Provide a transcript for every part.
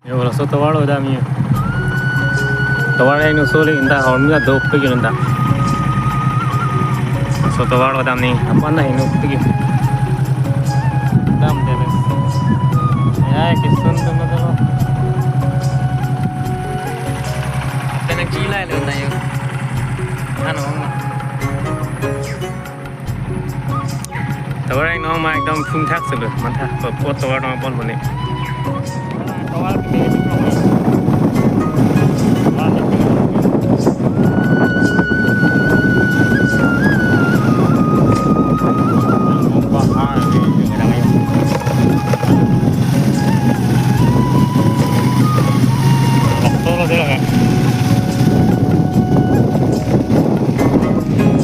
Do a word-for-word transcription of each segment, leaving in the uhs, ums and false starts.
Yo, laso tovar lo dam yo. Tovar heno soli inta hormi adok pe inta. Laso tovar lo dam ni, aphan ta heno pe. Dam dele. Ya, kesun tu na tu. Kena kila lo na yo. Ano ma. Tovar ingno ma ekdom phungthak selo, matha, po, po tovar nang pon bone. Tovar ke tovar. Bahar ni, kadang ayo. Doktor lo dia kan.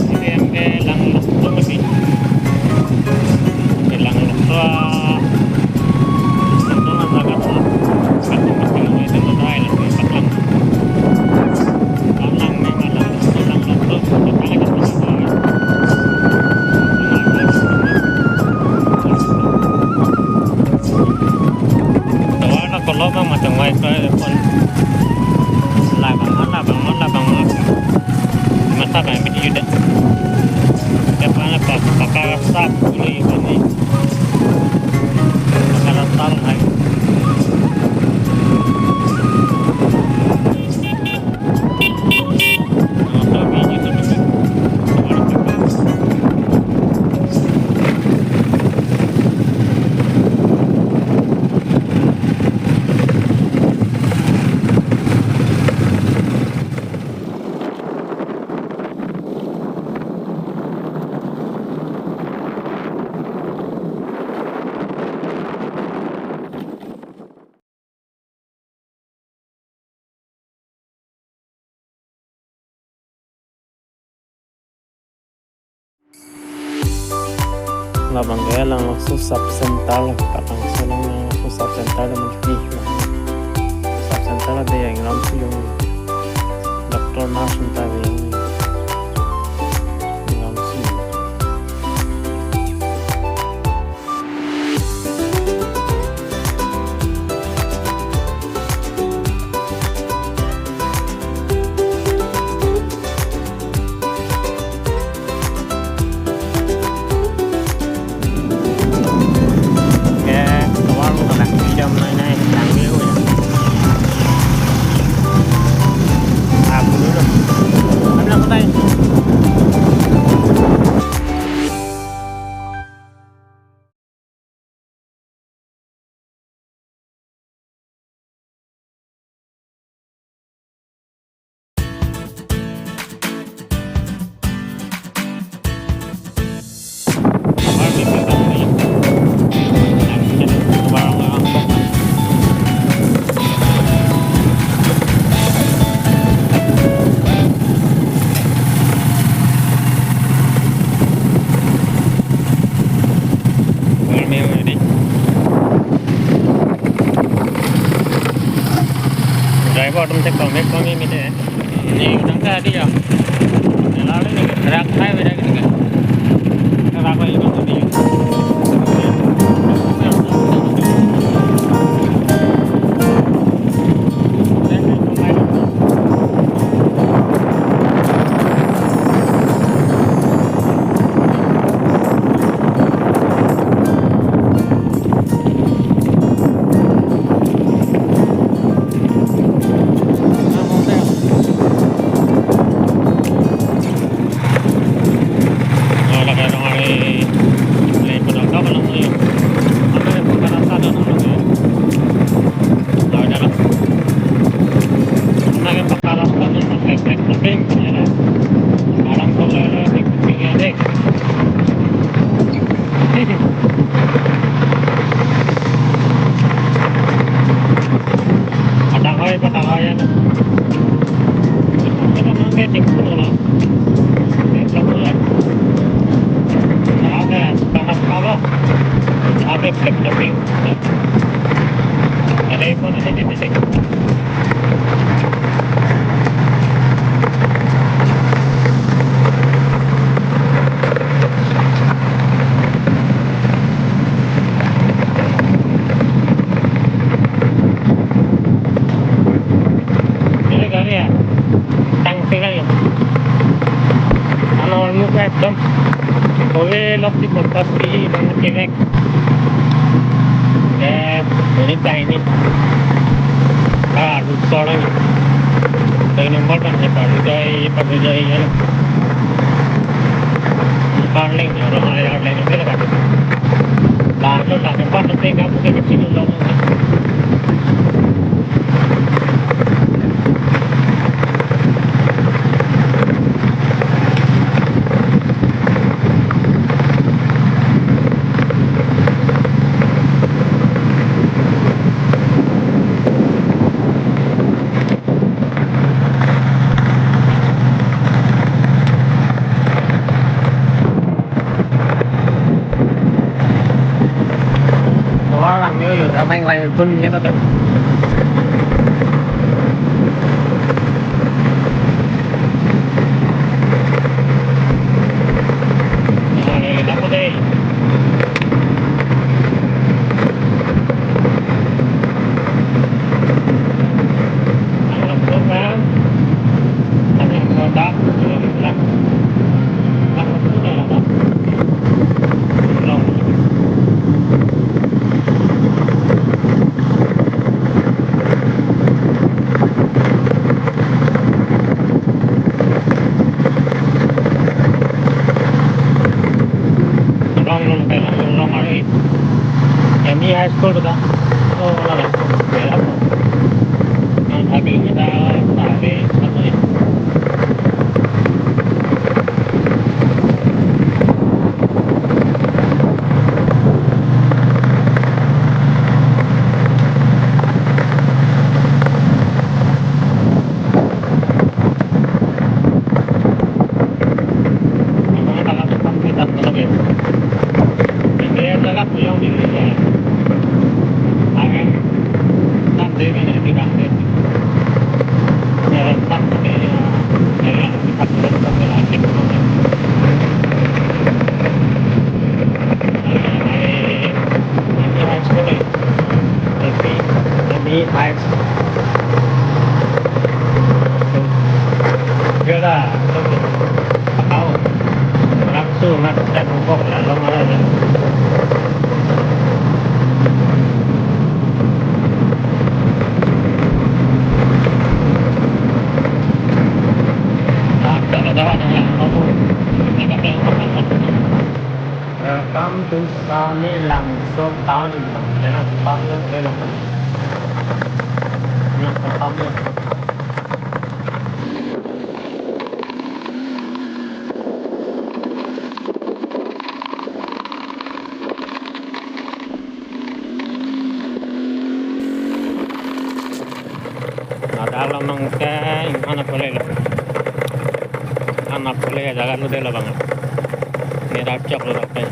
Ini yang ke lang doktor lagi. Ke lang doktor. Doktor lah agak lah. Agak mesti mau itu mau try lah, pakai lang. Lang lang ni, lang doktor, lang doktor. Kita lagi doktor. Tovar na kolom ma chongvai ko pon. Labang ma, labang ma, labang ma. Masa bang piti yuda. Depan apa, pakar rasta puli ko ni. Pakar rasta lo hai. Labang ke lang laso sub center, labang so lang laso sub center lo mati. Sub center lo dia yang lam siyong doktor nurse anta yang lam siyong. Ke, tovar lo kalang jam nai nai, lang le ya. Aku dulu. Kami lang kotai. Driver atum check kong, mek kong ini deh. Ini tangka dia. Lalu ini rak hai beda gitu kan. Rak hai beda gitu. Ada hoi, ada hoi ya. Ada hoi ya. Ada hoi ya. Dam. Ole lok si podcast si bang kevek. Eh, ini tah ini. Ah, alu sorang. Dari nomor kan saya pakai jai, pakai jai ya. Parling ya, orang ayah lain itu kan. Lalu tak sempat nanti kamu ke sini dong. Orang ni yo, ramai lain pun kita tu. Long, long, long, long, long, long, M E high school to ka. Oh, long, long. Yang tadi kita tadi apa ya? High School. Gera, tahu. Orang tu nak tak rokok lah, long ada. Nah, tak ada orang yang tahu. Welcome to Karbi Langso Town. Ladak along ke Inghan Aphule lo. Inghan Aphule jaga lo dei labang. Nirap chok lo dak ke.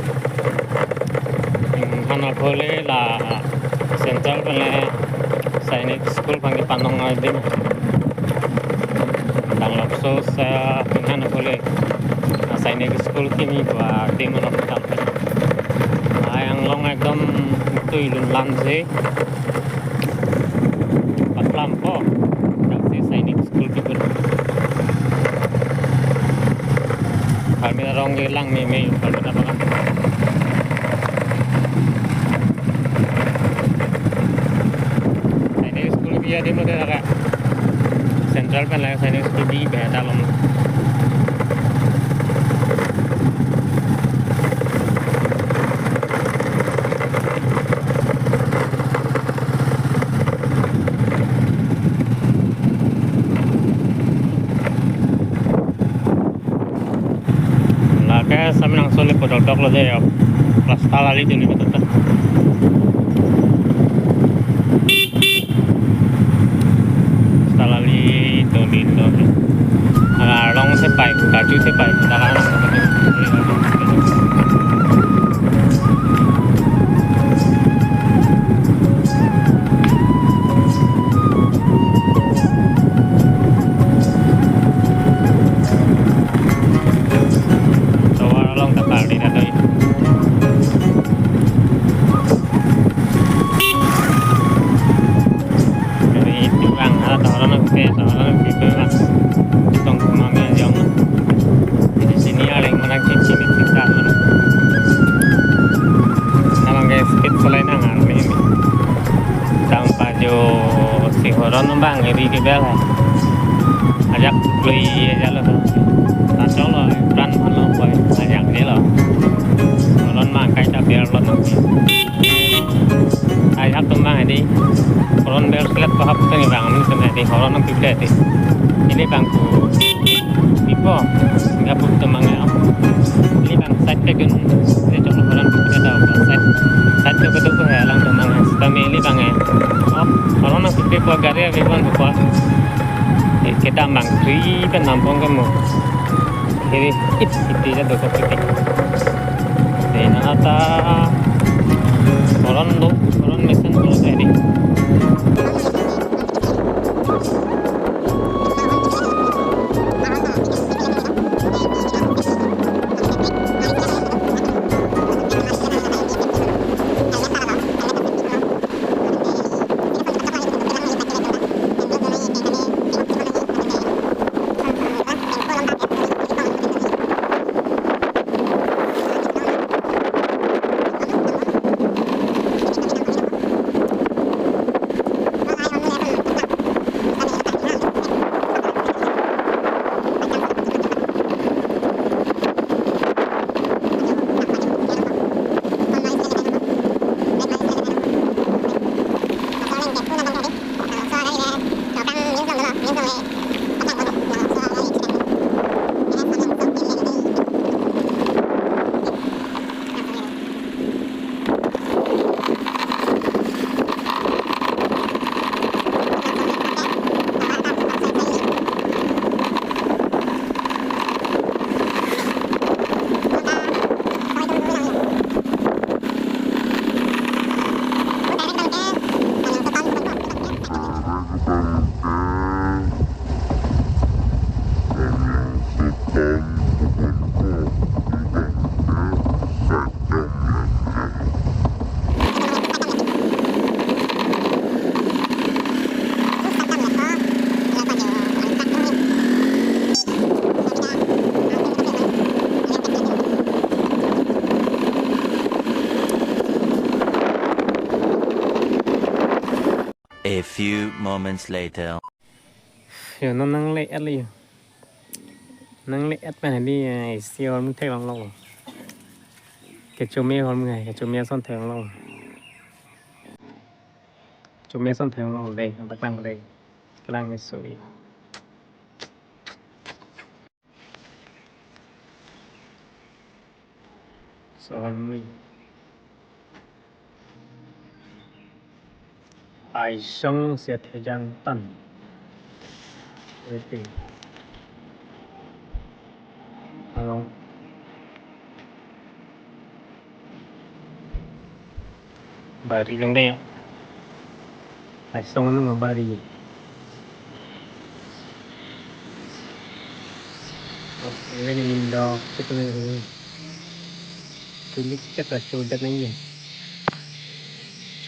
Inghan Aphule la Central pen le Sainik School abang kepanong adim. Dang lapuson sa Inghan Aphule Sainik School kimi ko adim along tam. Ayang along ekdom tui lun lan si. Paklam ko. Dak si Sainik School kepu. Kami rong ke lang me me, kami na pakan. Sainik School bi adim lo dei dak. Central pen la Sainik School bi beda lom. Lake Samelangso le podok dok lo dei ya. Rasta lali dun ni betul ta. Rasta lali dun ni dun. Ala long sepai, kaju sepai. Dakan. Tovar along ta pardi ta doi. Jadi itu bang, ada tovar along ke, tovar along ke itu bang. Tong kumami jong. Jadi sini ada yang menang sih. Ron bang eri ke bel hai. Ajak lui ajak lo. Tasol lo pran phan lo koi ajak je lo. Ron bang kai ta bel lo nang. Ajak tum bang edi. Ron bel selet ko hap tani bang amin tum edi. Ron nang pipre edi. Ili bang ku. Ipo, nggak pun temang ya. Ili bang side ke gun, ini cuma orang kita tahu side, side ke betul ke ya lang temang ya. Kami ili bang ya. Oh, orang nang sipri po gari ya, bilang po. Eh, kita mang free kan nampong kan mo. Ini it, itu aja dokok itu. Ini nata orang do, orang mesen kalau tadi. A few moments later. Yo, non nangle-et li yo. Nangle-et pen hadi, eh, isi hormu theklonglo. Kechome hormu hai, kechome ason theklonglo. Chome ason theklonglo dei, abak lang dei. Kelang ni suri. Sohormui. Aisong si athejang tan. Waiting. Along. Bari long dei. Aisong nang bari. Ini ni indo, kita ni. Chulik chet la chudet nangji.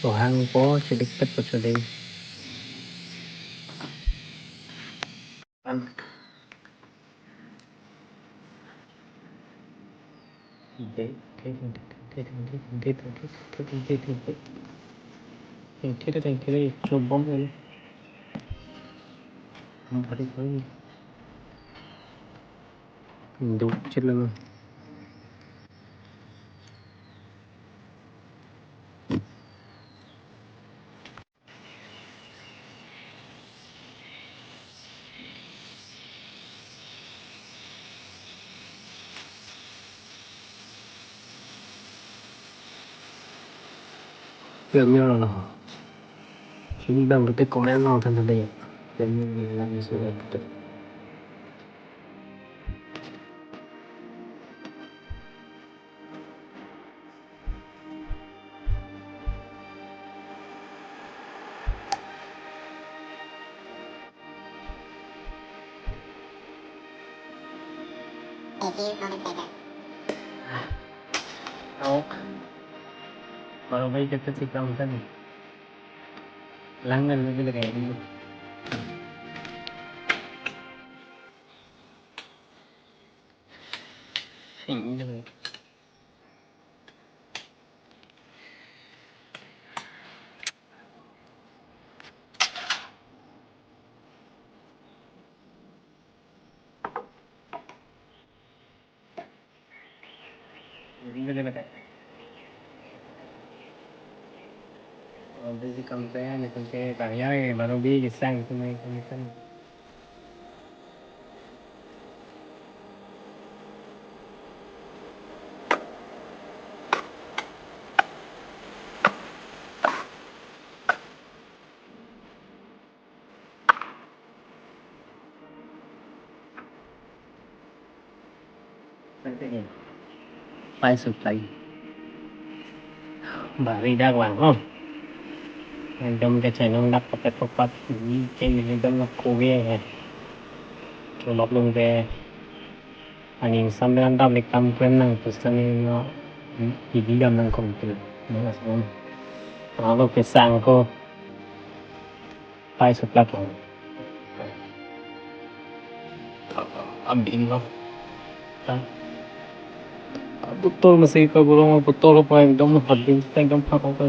Chohangpo, chulik petpo chodei. An. Duk chet lo. Pian nyo lo. Sini bang, kita komen lo tentang dia. Pian nyo lo, sudah betul. A few moments later. Awk. Baru baik kita sih kamu tadi. Langgan lagi lagi. Sing ini. Beli betul. Oh, beli kampe, ni kampe, karya, eh, baru beli kesang, itu ni, itu ni. Pai supply. Bari dak lang, oh. Ekdom kechenong dak patet papat. Ini ke ekdom nak kue ya. Kelok lung ke. Aning sambil andam ni kam kuen nang pesan ni no. Ini dam nang kompil. Nang asal. Kalau kesang ko. Pai supply ko. Abin lo. Ha? Botol masih ka gulong botol pa ekdom habin ekdom phak ko.